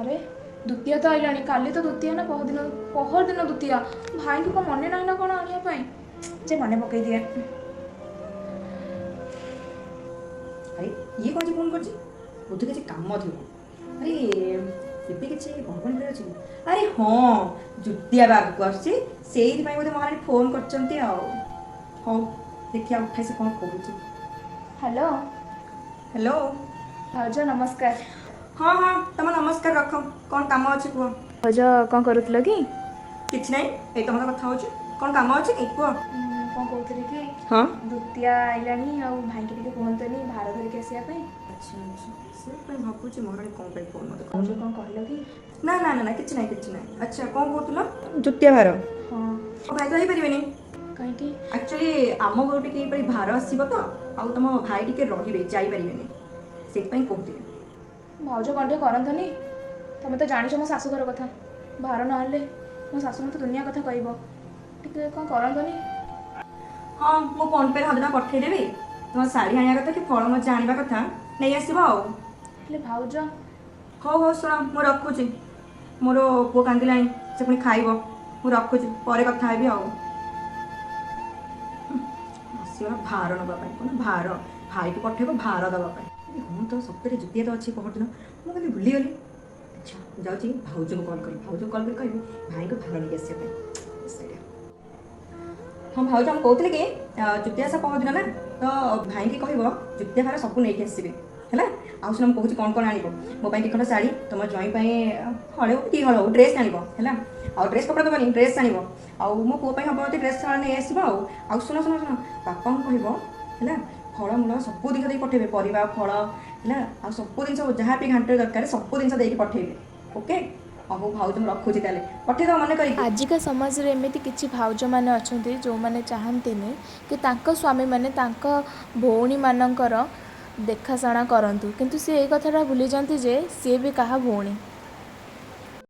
ଆରେ, ଦ୍ୱିତୀୟା ତ ଆଇଲାଣି। କାଲି ତ ଦ୍ୱିତୀୟା ନା ପହରଦିନ? ପହରଦିନ ଦ୍ୱିତୀୟା। ଭାଇଙ୍କୁ କ'ଣ ମନେ ନାହିଁ ନା କ'ଣ ଆଣିବା ପାଇଁ? ଯେ ମନେ ପକେଇ ଦିଏ। ଆରେ, ଇଏ କ'ଣ ଫୋନ୍ କରିଛି? ବୋଧେ କିଛି କାମ ଥିବ। ଆରେ, ଏବେ କିଛି ପର୍ବାଣୀ ଅଛି କି? ଆରେ ହଁ, ଜୁତିଆ ବା ଆଗକୁ ଆସୁଛି, ସେଇଥିପାଇଁ ବୋଧେ ମହାରାଣୀ ଫୋନ୍ କରିଛନ୍ତି। ଆଉ ହଉ, ଦେଖିବା ଉଠାଇ ସେ କ'ଣ କହୁଛି। ହ୍ୟାଲୋ। ହ୍ୟାଲୋ। ଭାଉଜ, ନମସ୍କାର। ହଁ, ତମ ନମସ୍କାର ରଖ। କ'ଣ କାମ ଅଛି କୁହ। ଭାଉଜ, କ'ଣ କରୁଥିଲ କି? କିଛି ନାହିଁ, ଏଇ ତମ କଥା ହେଉଛି। କ'ଣ କାମ ଅଛି କି କୁହ। କ'ଣ କହୁଥିଲି କି, ଦ୍ୱିତୀୟା ଆଇଲାଣି ଆଉ ଭାଇଙ୍କି ଟିକେ କୁହନ୍ତନି ଭାର ଧରିକି ଆସିବା ପାଇଁ। ଆଚ୍ଛା, ସେଥିପାଇଁ ଭାବୁଛି ମହାରାଣୀ କ'ଣ ପାଇଁ ଫୋନ୍ ମୋତେ ଭାଉଜ, କ'ଣ କହିଲ କି? ନା ନା ନା ନା, କିଛି ନାହିଁ, କିଛି ନାହିଁ। ଆଚ୍ଛା, କ'ଣ କହୁଥିଲ? ଜୁତିଆ ଭାର? ହଁ। ଭାଇ ତ ହେଇପାରିବେନି। କାହିଁକି? ଆକ୍ଚୁଆଲି ଆମ ଘରୁ ଟିକେ ଏପରି ଭାର ଆସିବ ତ, ଆଉ ତମ ଭାଇ ଟିକେ ରହିବେ, ଯାଇପାରିବେନି, ସେଇଥିପାଇଁ କହୁଥିଲି। ଭାଉଜ, କ'ଣ ଟିକେ କରନ୍ତନି? ତମେ ତ ଜାଣିଛ ମୋ ଶାଶୁଘର କଥା। ଭାର ନହେଲେ ମୋ ଶାଶୁ ମୋତେ ଦୁନିଆ କଥା କହିବ। ଟିକେ କ'ଣ କରନ୍ତନି? ହଁ, ମୁଁ ଫୋନ୍ ପେରେ 1000 ଟଙ୍କା ପଠେଇଦେବି। ତୁମ ଶାଢ଼ୀ ଆଣିବା କଥା କି ଫଳ ମଜା ଆଣିବା କଥା ନେଇ ଆସିବ ଆଉ। ହେଲେ ଭାଉଜ। ହଉ ହଉ, ଶୁଣ, ମୁଁ ରଖୁଛି। ମୋର ପୁଅ କାନ୍ଦିଲାଣି, ସେ ପୁଣି ଖାଇବ। ମୁଁ ରଖୁଛି, ପରେ କଥା ହେବି। ଆଉ ଆସିଗଲା ଭାର ନେବା ପାଇଁ। କ'ଣ ଭାର? ଭାଇକୁ ପଠେଇବ ଭାର ଦେବା ପାଇଁ? ହଁ ତ, ସତରେ ଜୁତିଆ ତ ଅଛି ପହରଦିନ, ମୁଁ କେମିତି ଭୁଲିଗଲି। ଆଚ୍ଛା, ମୁଁ ଯାଉଛି ଭାଉଜଙ୍କୁ କଲ୍ କରିବି। ଭାଉଜଙ୍କୁ କଲ୍ କରି କହିବି ଭାଇଙ୍କୁ ଭାର ନେଇକି ଆସିବା ପାଇଁ। ସେଇଟା। ହଁ ଭାଉଜ, ମୁଁ କହୁଥିଲି କି ଜୁତିଆ ଆସା ପହରଦିନ ନା, ତ ଭାଇଙ୍କି କହିବ ଜୁତିଆ ଭାର ସବୁ ନେଇକି ଆସିବେ, ହେଲା? ଆଉ ଶୁଣ, ମୁଁ କହୁଛି କ'ଣ କ'ଣ ଆଣିବ। ମୋ ପାଇଁ 2 ଖଣ୍ଡ ଶାଢ଼ୀ, ତମ ଜ୍ୱାଇଁ ପାଇଁ ହଳେ ହଉ କି 2 ହଳ ହଉ ଡ୍ରେସ୍ ଆଣିବ, ହେଲା? ଆଉ ଡ୍ରେସ୍ କପଡ଼ା ଦେବନି, ଡ୍ରେସ୍ ଆଣିବ। ଆଉ ମୋ ପୁଅ ପାଇଁ ହବ ଯଦି ଡ୍ରେସ୍ ହଳେ ନେଇ ଆସିବ। ଆଉ ଶୁଣ ଶୁଣ ଶୁଣ, ବାପାଙ୍କୁ କହିବ, ହେଲା, ଫଳମୂଳ ସବୁ ଜିନିଷ ଦେଇକି ପଠେଇବେ, ପରିବା, ଫଳ, ହେଲା? ଆଉ ସବୁ ଜିନିଷ ଯାହା ବି ଘାଣ୍ଟରେ ଦରକାର, ସବୁ ଜିନିଷ ଦେଇକି ପଠେଇବେ। ଓକେ? ହଉ ଭାଉଜ, ମୁଁ ରଖୁଛି ତାହେଲେ। ପଠେଇଦେବ ମନେ କରିକି। ଆଜିକା ସମାଜରେ ଏମିତି କିଛି ଭାଉଜମାନେ ଅଛନ୍ତି, ଯେଉଁମାନେ ଚାହାନ୍ତିନି କି ତାଙ୍କ ସ୍ୱାମୀମାନେ ତାଙ୍କ ଭଉଣୀମାନଙ୍କର ଦେଖାଶୁଣା କରନ୍ତୁ। କିନ୍ତୁ ସେ ଏଇ କଥାଟା ଭୁଲିଯାଆନ୍ତି ଯେ ସିଏ ବି କାହା ଭଉଣୀ।